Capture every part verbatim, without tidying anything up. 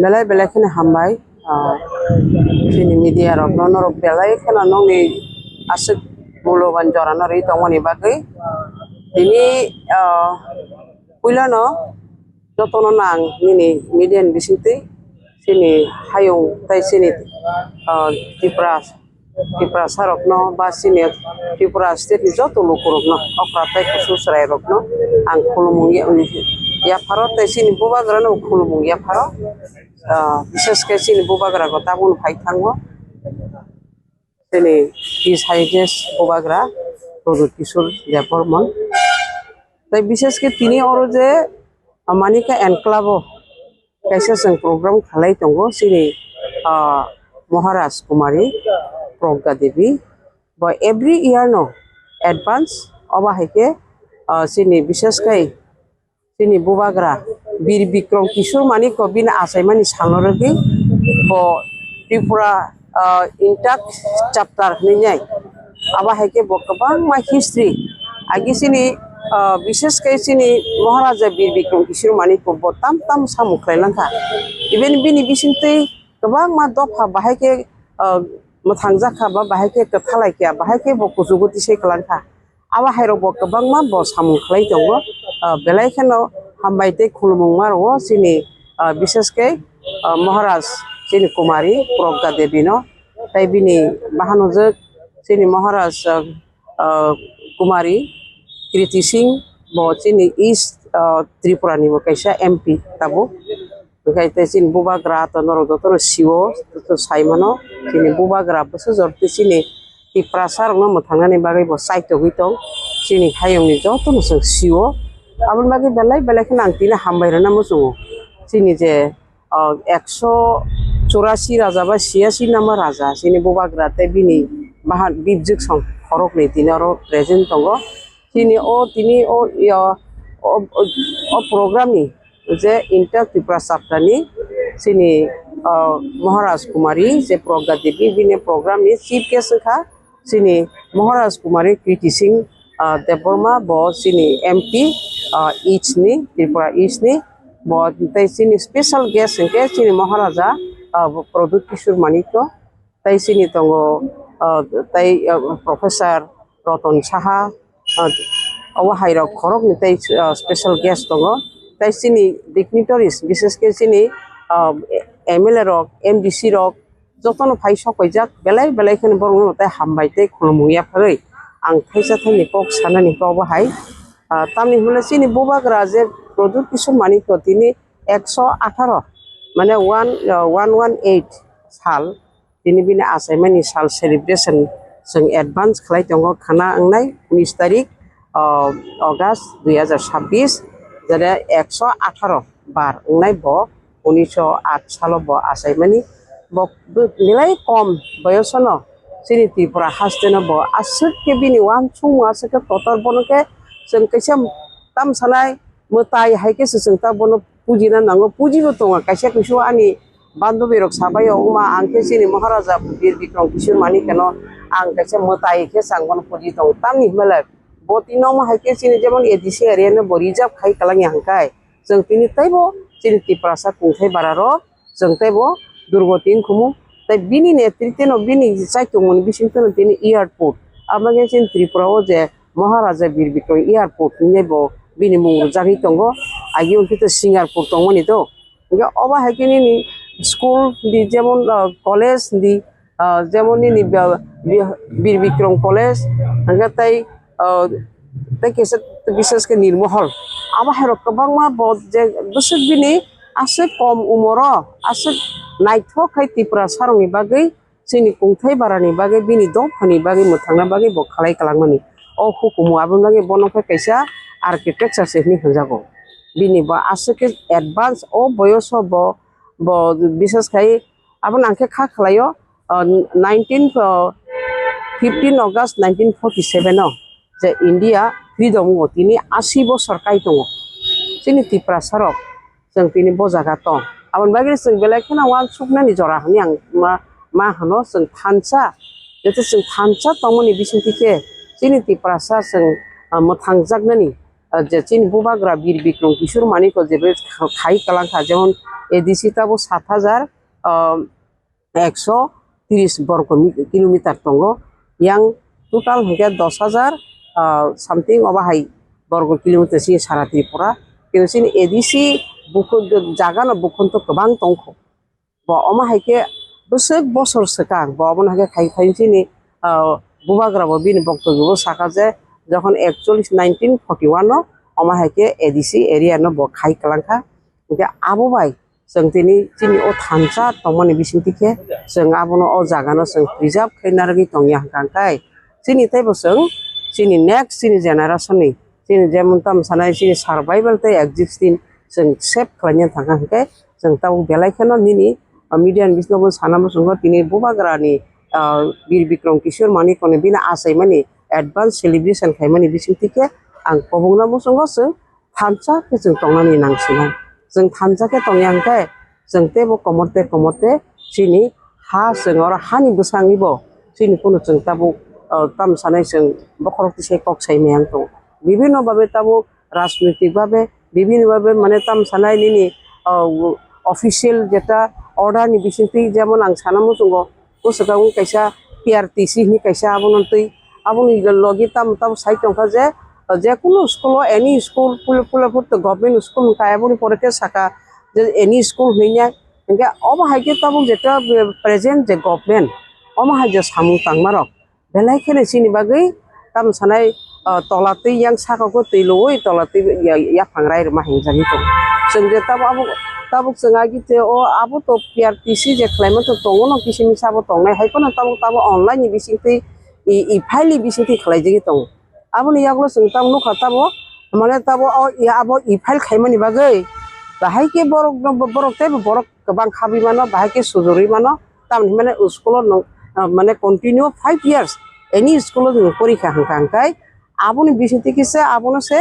Belai belai kheno hambai, ah, chini media rokno, norok belai kheno nokni aswk muloban jorano rwi tongmani bagwi. Tini, ah, puilano jotono nang nini media ni bisingtwi chini hayung tei chini, ah, Tripura Tiprasa rokno ba chini Tripura state ni joto lukurokno, okra tei kusu chwrairokno ang khulumung ya-, yapharo tei chini bubagrano khulumung yapharo, ah, bishesh khe chini bubagra go tabukno phai thango, chini His Highness bubagra Pradyut Kishore Debbarma. Tei bishesh khe tini oro je, ah, Manika Enclave o kaisa chwng program khalai tongo chini, ah, Maharaj Kumari Progga Devi. Bo every year no advance obo hai khe, ah, chini bishesh khai chini bubagra Bir Bikrom Kishore Manik ko bini achaimani salno rwgwi bo Tripura, ah, intact chapter hinwi nai. Abo hai khe bo kwbangma history. Agi chini, ah, bishesh khe chini Maharaja Bir Bikrom Kishore Manik bo tam tam samung khlai langkha. Even bini bisingtwi kwbangma dopha bahai khe, ah, mwthang jakha ba bahai khe kwthalai kha, bahai khe bo kuchugo tisai kwlangkha. Abo hai rok bo kwbangma bo samung khlai tongo. Ah, belai kheno hambai tei khulumung ma rwo chini, ah, bishesh khe, ah, Maharaj chini Kumari Progga Devi no. Tei bini bahanojwk chini Maharaj, ah, ah, Kumari Kriti Singh bo chini East, ah, Tripura ni bo kaisa M P tabuk. Hwnkhe tei chini bubagra to norok jotono sio, joto sai mano. Chini bubagra bwsajor tei chini Tiprasa rokno mwthangnani bagwi bo chaitogwi tong. Chini hayungni jotono chwng sio. Aboni bagwi belai belai kheno ang tini hambai rwna muchungo. Chini je, ah, ekso churasi raja ba siyasi nama raja, chini bubagra tei bini bahan bijwk song khoroknwi tini oro present tongo. Chini o tini o, ya, o, o, o program ni je Inter Tripura Sapta ni chini, ah, Maharaj Kumari je Progga Devi bini program ni chief guest wngkha chini Maharaj Kumari Kriti Singh, ah, Debbarma bo chini M P, ah, East ni, Tripura East ni bo tei chini special guest hwnkhe chini Maharaja, ah, Pradyut Kishore Manikya. Tei chini tongo, ah, tei, ah, Professor Roton Saha, ah, obo hai rok khoroknwi tei, ah, special guest tongo. Tei chini dignitaries, bishesh khe chini, ah, M L A rok, M D C rok, jotono phai sok paijak, belai belai kheno borokno tei hambai tei khulumung yapharwi ang thaisa thaini kok sanani kok bo hai. Ah, tamni hwnle chini bubagra je Pradyut Kishore Manikya tini ekso atharo, mane one, ah, one one eight sal, tini bini achaimani sal celebration chwng advance khlai tongo khna wngnai unis tarik, ah, August dui hazar sabbish, jare ekso atharo bar wngnai bo unisho at salo bo achaimani. Bo belai kom boyosono chini Tripura hasteno bo aswk khe bini uansukmung aswk khe kotor, bono khe chwng kaisa tam sanai mwtai hai khe se chwng ta bono pujina nango, pujibo tongo. Kaisa kuisu ani bandobi rok sabai o, wngma ang khe chini Maharaja Bir Bikrom Kishore Manikya no ang kaisa mwtai khe chang bono puji tongo. Tamni hwnba le bo tini omo hai khe chini jemon A D C area no bo reserve khai kwlangya hwnkhe chwng tini teibo chini Tiprasa kungthai bara rok chwng teibo durgoti wngkhumu. Tei bini netrite no bini chaitongmani bisingtwi no tini airport, abo khe chini Tripura o je Maharaja Bir Bikrom Airport hinwi bo bini mung rwjagwi tongo. Agi hwnkhe to Singarpur tongmani to. Hwnkhe obo hai khe nini school di jemon, ah, college di, ah, jemon nini ba-, bi-, Bir Bikrom College, hwnkhe tei, ah, tei kisa bishesh khe Nirmohol. Abo hai rok kwbangma bo je bwswk bini aswk kom umoro aswk naithok khai Tiprasa rokni bagwi chini kungthai barani bagwi, bini dophani bagwi mwthangna bagwi bo khlai kwlangmani. O hukumu aboni bagwi bono khe kaisa architecture se hinwi hwnjago. Bini bo aswk khe advance o boyoso bo, bo bishesh khai abono ang khe kha khlaio, ah, nineteen, ah, fifteen August nineteen forty seven o je India freedom o tini asi bosor kai tongo. Chini Tiprasa rok chwng tini bo jaga tong. Aboni bagwi chwng belai kheno uansuknani jora hwnwi ang ma, ma hwno chwng thansa. Jeto chwng thansa tongmani bisingtwi khe chini Tiprasa chwng, ah, mwthangjaknani ah, je chini bubagra Bir Bikrom Kishore Manikya jebe khai kalang kha, jemon A D C tabo sat hajar, ah, ekso tris borgo mi-, kilometer tongo, yang total hwnkhe dos hajar, ah, something obo hai borgo kilometer chini sara Tripura. Kintu chini A D C bukhu-, jaga no bukhun to kwbang tongkho. Bo omo hai khe bwswk bosor swkang bo omono hai khe khai khai chini, ah, bubagra bo bini boktobyo bo saka je jokhon ekchollis nineteen forty one no omo hai khe A D C area no bo khai kwlang kha. Hwnkhe abo bai chwng tini chini o thansa tongmani bisingtwi khe chwng abono o jaga no chwng preserve khai narwgwi tongya hwnkha hwnkhe chini teibo chwng chini next chini generation ni chini jemon tamo sanai chini survival tei existing chwng save khlaina thangkha hwnkhe chwng tabuk belai kheno nini, ah, media ni bisingo bo sana muchungo tini bubagra ni, ah, Bir Bikrom Kishore Manikya ni bini achaimani advance celebration khaimani bisingtwi khe ang kobongna muchungo chwng thansa khe chwng tongnani nangsinai. Chwng thansa khe tongya hwnkhe chwng teibo komor tei komor tei chini ha chwng oro hani bwskango bo chini kunu chwng tabuk, ah, tamo sanai chwng bokhorok tisai kok sai maya wng tongo. Bibhinno babe tabuk rajnoitik babe, bibhinno babe mane tamo sanai nini, ah, official jeta order ni bisingtwi jemon ang sana muchungo bwswkango kaisa P R T C hinwi kaisa abono twi aboni logi tamo tamo sai tongkha je, ah, jekunu school o any school pula pula purto government school hwnkha aboni pore khe saka je any school hinwi ya hwnkhe obo hai khe tabuk jeta present je government omo hai je samung tangmarok belai kheno chini bagwi tamo sanai, ah, tola twi yang saka khe twi lowoi tola twi ya-, yaphang rai rwma hinjagwi tongo. Chwng je tabuk abo, tabuk chwng agi te o abo to P R T C je khlaima to tongo no kisi misa abo tongnai hai phano tabuk tabuk online ni bisingtwi i, i file ni bisingtwi khlaijagwi tongo. Aboni yagulo chwng tamo nukha tamo mane tamo o i abo i file khaimani bagwi bahai khe borok no borok teibo borok kwbang khabwi mano, bahai khe sujurwi mano, tamni hwnmani school o nwng, ah, mane continue five years any school o nwng porikha hwnkha hwnkhe aboni bisingtwi kisa abono se,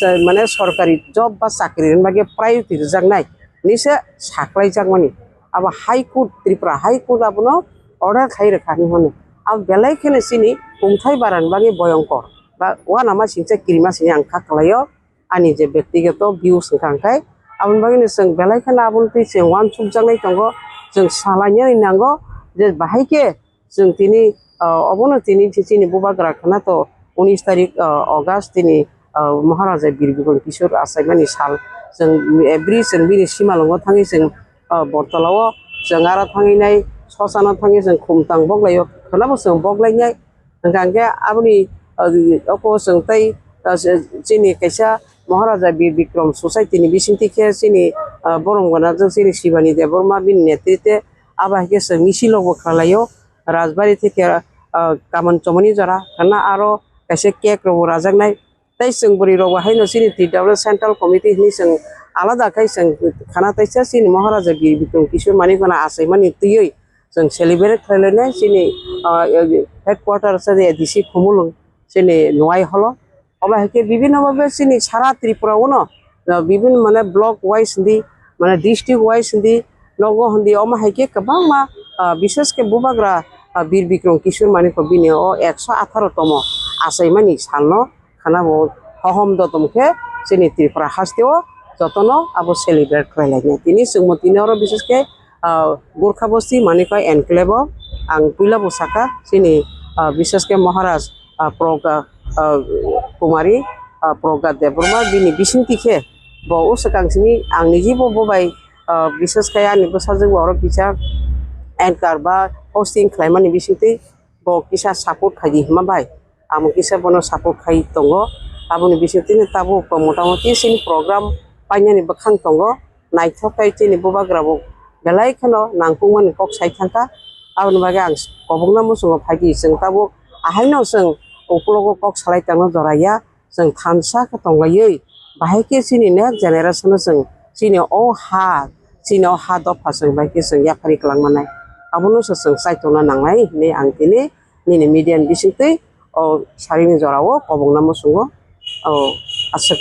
se mane sorkari job ba chakri rwna bagwi priority rwjaknai hinwi se saklaijakmani. Abo High Court, Tripura High Court abono order khai rwkha hinwi hwnwi. Abo belai kheno chini kungthai barani bagwi boyongkor ba uanama singcha kirima sini ang kha kwlaio. Ani je bektigoto views wngkha hwnkhe, aboni bagwino chwng belai kheno aboni twi chwng uansukjaknai tongo, chwng salainani nango je bahai khe chwng tini, ah, obono tini chini bubagra khwna to unis tarik, ah, August tini, ah, Maharaja Bir Bikrom Kishore achaimani sal, chwng every chwng bini simalwngo thangwi chwng, ah, Bortolao chwng aro thangwi nai, Sosano thangwi chwng khumtang boklaio, khwnabo chwng boklainai. Hwnkha hwnkhe aboni, ah, oko chwng tei, ah, chini kaisa Maharaja Bir Bikrom Society ni bisingtwi khe chini, ah, borom gwnajak chini Shibani Debbarma bini netrite abo hai khe chwng misil rokbo khlai laio. Rajbari theke, ah, Kaman Chomoni jora khana aro kaisa cake rokbo rajaknai. Tei chwng bwrwi rokbo haino chini T W Central Committee hinwi chwng alada khai chwng khana taisa chini Maharaja Bir Bikrom Kishore Manikya no achaimani twiwi chwng celebrate khlai lainai chini, ah, headquarter chini A D C Khumulwng chini Nwai holo. Obo hai khe bibhinno bhabe chini sara Tripura o no, ah, bibhinno mane block wise hindi, mane district wise hindi, nogo hindi, omo hai khe kwbangma, ah, bishesh khe bubagra, ah, Bir Bikrom Kishore Manikya bini o ekso atharo tomo achaimani salno khana bo hohom dotom khe chini Tripura hasteo jotono abo celebrate khlai lainai. Tini chwngmo tini oro bishesh khe, ah, Gurkha Bosti Manikya Enclave o ang puila bo saka chini, ah, bishesh khe Maharaj, ah, Progya, ah, Kumari, ah, Progya Debbarma bini bisingtwi khe bo o swkang simi ang niji bo bo bai, ah, bishesh khe ani bwsajwk bo oro kisa anchor ba hosting khlaimani bisingtwi bo kisa support khaidi hima bai. Amo kisa bono support khai tongo. Aboni bisingtwi tabuk motamoti chini program painani bwkhang tongo. Naithok khai chini bubagra bo belai kheno nangkukmani kok sai thangkha. Aboni bagwi ang kobokna muchungo phaidi chwng tabuk ahaino chwng uklogo kok salai tangna jora ya. Chwng thansa khe tonglaiwi, bahai khe chini next generation-o chwng chini o ha, chini o ha dopha chwng bai khe chwng yapharwi kwlangmanai. Abono se chwng chaitokna nangnai hinwi ang tini nini media ni bisingtwi o sarini jorao kobokna muchungo, o aswk.